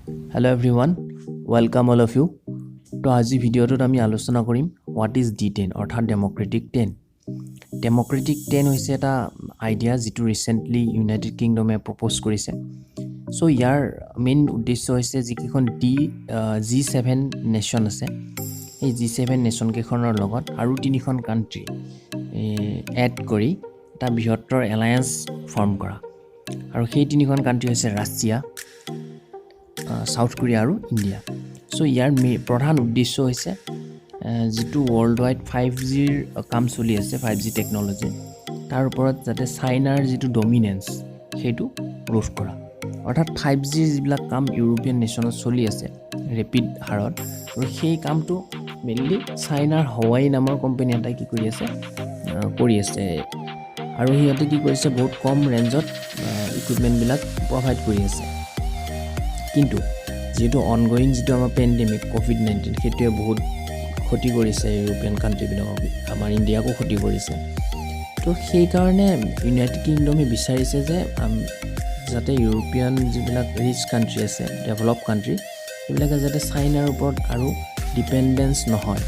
Hello everyone, welcome all of you. তো আজি ভিডিঅ'টোত আমি আলোচনা কৰিম what is D10, অৰ্থাৎ ডেম'ক্ৰেটিক টেন। ডেম'ক্ৰেটিক টেন হৈছে এটা আইডিয়া যিটো ৰিচেণ্টলি ইউনাইটেড কিংডমে প্ৰপ'জ কৰিছে। চ' ইয়াৰ মেইন উদ্দেশ্য হৈছে যিকেইখন জি 7 নেশ্যন আছে, সেই জি 7 নেশ্যনকেইখনৰ লগত আৰু তিনিখন কাণ্ট্ৰি এড কৰি এটা বৃহত্তৰ এলায়েন্স ফৰ্ম কৰা। আৰু সেই তিনিখন কাণ্ট্ৰি হৈছে ৰাছিয়া, চাউথ কোৰিয়া আৰু ইণ্ডিয়া। চ' ইয়াৰ প্ৰধান উদ্দেশ্য হৈছে যিটো ৱৰ্ল্ড ৱাইড 5Gৰ কাম চলি আছে, 5G technology, তাৰ ওপৰত যাতে চাইনাৰ যিটো ডমিনেঞ্চ সেইটো ৰোধ কৰা। অৰ্থাৎ 5Gৰ যিবিলাক কাম ইউৰোপীয়ান নেশ্যনত চলি আছে ৰেপিড হাৰত, আৰু সেই কামটো মেইনলি চাইনাৰ হাৱাই নামৰ কোম্পানী এটাই কি কৰি আছে, কৰি আছে। আৰু সিহঁতে কি কৰিছে, বহুত কম ৰেঞ্জত ইকুইপমেণ্টবিলাক প্ৰভাইড কৰি আছে। কিন্তু যিহেতু অনগয়িং যিটো আমাৰ পেণ্ডেমিক ক'ভিড-19, সেইটোৱে বহুত ক্ষতি কৰিছে ইউৰোপীয়ান কাণ্ট্ৰিবিলাকক, আমাৰ ইণ্ডিয়াকো ক্ষতি কৰিছে। তো সেইকাৰণে ইউনাইটেড কিংডমে বিচাৰিছে যে যাতে ইউৰোপীয়ান যিবিলাক ৰিচ কাণ্ট্ৰি আছে, ডেভেলপ কাণ্ট্ৰি, সেইবিলাকে যাতে চাইনাৰ ওপৰত আৰু ডিপেণ্ডেঞ্চ নহয়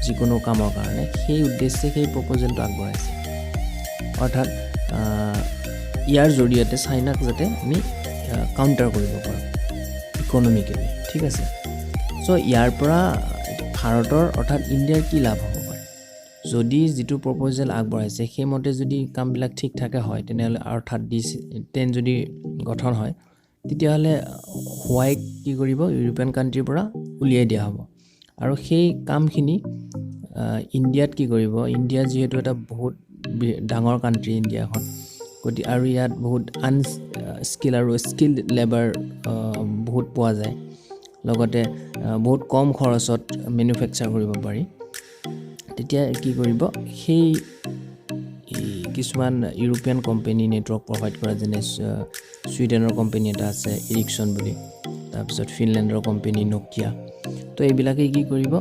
যিকোনো কামৰ কাৰণে, সেই উদ্দেশ্যে সেই প্ৰপ'জেলটো আগবঢ়াইছে। অৰ্থাৎ ইয়াৰ জৰিয়তে চাইনাক যাতে আমি কাউণ্টাৰ কৰিব পাৰোঁ ইকনমিকেলি, ঠিক আছে। চ' ইয়াৰ পৰা ভাৰতৰ অৰ্থাৎ ইণ্ডিয়াৰ কি লাভ হ'ব পাৰে? যদি যিটো প্ৰপ'জেল আগবঢ়াইছে সেইমতে যদি কামবিলাক ঠিক ঠাকে হয়, তেনেহ'লে অৰ্থাৎ ডি 10 যদি গঠন হয়, তেতিয়াহ'লে হুৱাইক কি কৰিব, ইউৰোপীয়ান কাণ্ট্ৰিৰ পৰা উলিয়াই দিয়া হ'ব। আৰু সেই কামখিনি ইণ্ডিয়াত কি কৰিব, ইণ্ডিয়া যিহেতু এটা বহুত ডাঙৰ কাণ্ট্ৰি ইণ্ডিয়াখন, গতিকে আৰু ইয়াত বহুত আনস্কিল আৰু স্কিল্ড লেবাৰ বহুত পোৱা যায়, লগতে বহুত কম খৰচত মেনুফেকচাৰ কৰিব পাৰি। তেতিয়া কি কৰিব, সেই কিছুমান ইউৰোপীয়ান কোম্পেনী নেটৱৰ্ক প্ৰভাইড কৰা, যেনে ছুইডেনৰ কোম্পেনী এটা আছে ইৰিকচন বুলি, তাৰপিছত ফিনলেণ্ডৰ কোম্পেনী নকিয়া, তো এইবিলাকে কি কৰিব,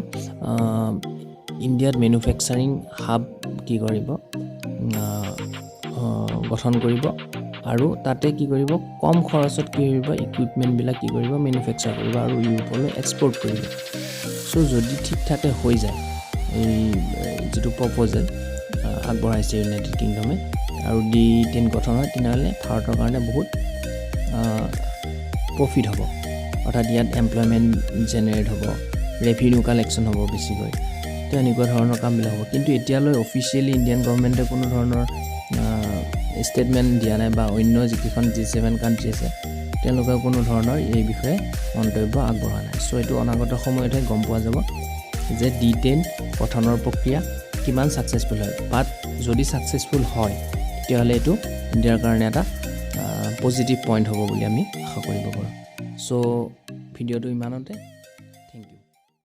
ইণ্ডিয়াত মেনুফেকচাৰিং হাব কি কৰিব, গঠন কৰিব। আৰু তাতে কি কৰিব, কম খৰচত কি কৰিব, ইকুইপমেণ্টবিলাক কি কৰিব, মেনুফেকচাৰ কৰিব আৰু ইউৰোপলৈ এক্সপৰ্ট কৰিব। চ' যদি ঠিক ঠাকে হৈ যায় এই যিটো প্ৰপ'জেল আগবঢ়াইছে ইউনাইটেড কিংডমে আৰু ডি 10 গঠন হয়, তেনেহ'লে ভাৰতৰ কাৰণে বহুত প্ৰফিট হ'ব। অৰ্থাৎ ইয়াত এমপ্লয়মেণ্ট জেনেৰেট হ'ব, ৰেভিনিউ কালেকশ্যন হ'ব বেছিকৈ। তো এনেকুৱা ধৰণৰ কামবিলাক হ'ব। কিন্তু এতিয়ালৈ অফিচিয়েলি ইণ্ডিয়ান গভৰ্ণমেণ্টে কোনো ধৰণৰ ষ্টেটমেণ্ট দিয়া নাই বা অন্য যিকেইখন জি 7 কাণ্ট্ৰি আছে তেওঁলোকেও কোনো ধৰণৰ এই বিষয়ে মন্তব্য আগবঢ়োৱা নাই। চ' এইটো অনাগত সময়তহে গম পোৱা যাব যে ডি 10 গঠনৰ প্ৰক্ৰিয়া কিমান ছাকচেছফুল হয়। বাট যদি ছাকচেছফুল হয়, তেতিয়াহ'লে এইটো ইণ্ডিয়াৰ কাৰণে এটা পজিটিভ পইণ্ট হ'ব বুলি আমি আশা কৰিব পাৰোঁ। চ' ভিডিঅ'টো ইমানতে।